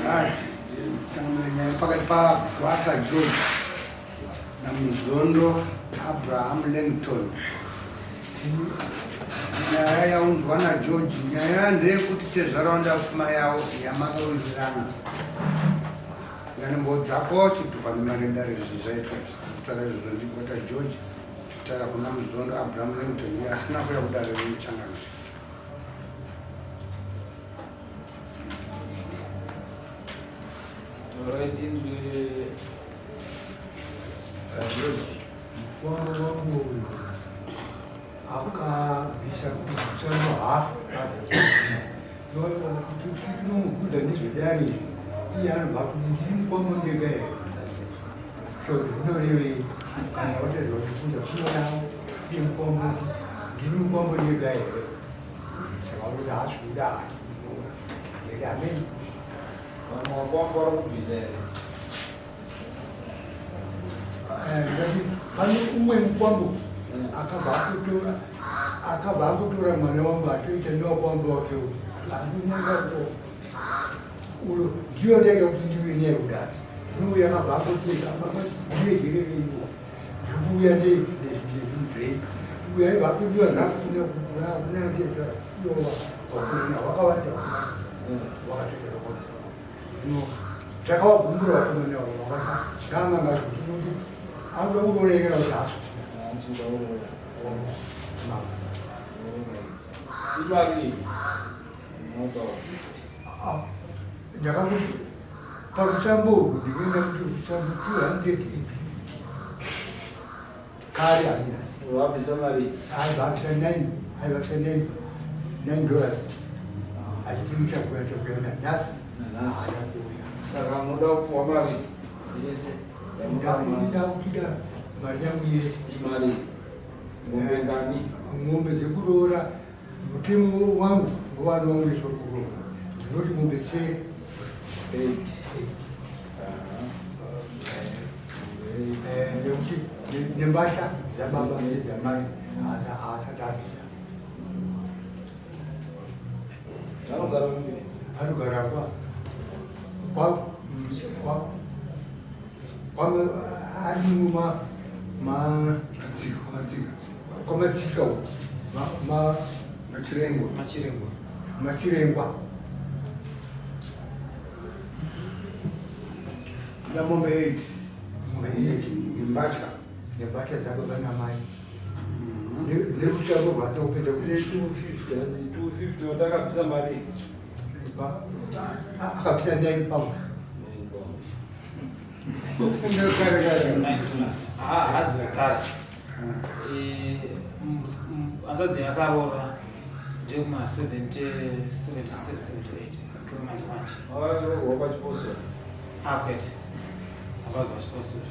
Right. Changamire nyaya pakati paGwata George naMuzondo Abraham Langton. Nyaya yaunzwa naGeorge, nyaya ndeyekuti tezvara wanda pfuma yavo yamakawirirana. Yanimbodzako chitupa nemarendare izvi zvaitwa izvi. Kutaura izvozvo ndiGwata George kutaura kuna Muzondo Abraham Langton uyo asina kuuya kudare remuchangamire. Taurai tinzwe George. Mukoma wangu uyu akabvisa kusango hafu tinomukuda nezvedare izvi iye anobva kuti ndiri mukoma ndega here so zvinorevei kana wataziva kuti kuza kunodawo iye mukoma ndiri mukoma ndega here saka kuti haasi kuda hake ndege ameni Vamwe vakwambo vari kubvisa here? Ndati pane umwe mukwambo akabva akutora akabva akutora mwana wangu atoita newakwambo wake uyu andinanga ko uyo ndiyo ndaida kuti ndiuye naye kudai ndiuye akabva akutoita ndiregerereiwo ndikuuya ndezvinhu uyo aibva akudiwa zvakufuna kuna ndiita iwo vakomana vakawanda vakatoita zvakawanda zvino takawagumbura vakomana avo vakatanga ngakuti anoda kurorekera kuti haasi Imari. Ndakakuti pakutambo uku ndikuenda kuti kutambo 250 kare haina Wabvisa mari. Aibvisa 9 aibvisa 9 9 dollars achiti muchakuya chakuya nanhasi Nanhasi. Saka munoda kupuwa mari yese. Ndakuda mari yangu yese. Imari. Mombe ngani? Mombe dzekuroora Mutemo wangu ngowanoongeswa kuroora ndinoti mombe sere. Eight. Nekuti nembatya dzababa nedzamai haasati abvisa. Vanogara kupi? Vanogara kwa kwa kwa kwa ari muma ma Matsika, matsika. Kwamatsika uku ma Machirengwa. Machirengwa. Machirengwa. Ina mombe 8. Mombe 8. Nembatya. Nembatya dzababa namai. Neruchavo rwata kupedza kuti 250 250 ndakabvisa mari. Akabvisa 9 pounds. Hazi wekare hanzvadzi yakaroora ndekuma 77 78 manje manje Wakaroorwa pachipostori. Ah, kwete havazi vachipostori.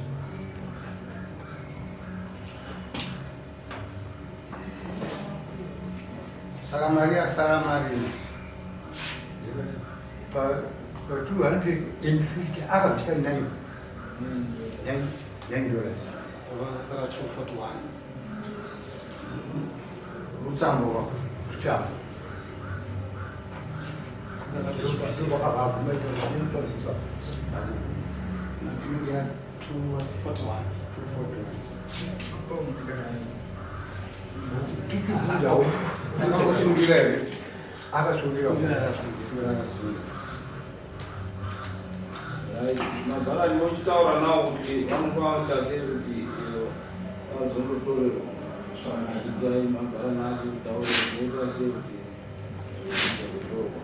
Saka mari yasara mari Pa 250 akabvisa 9 9 dollars. Saka 241. Rutsambo rwa. Rutsambo. Ndokabva aguma ito. Inenge ya 241. 241. Tichibvunzawo. Akangosungira here? Akasungira. Sungira akasungira. Akasungira. Mabharani mochitaura nawo kuti vanofanira kuita sei kuti vazondotorerwa achitai mabharani acho kutaura kuti voita sei kuti kutorwa.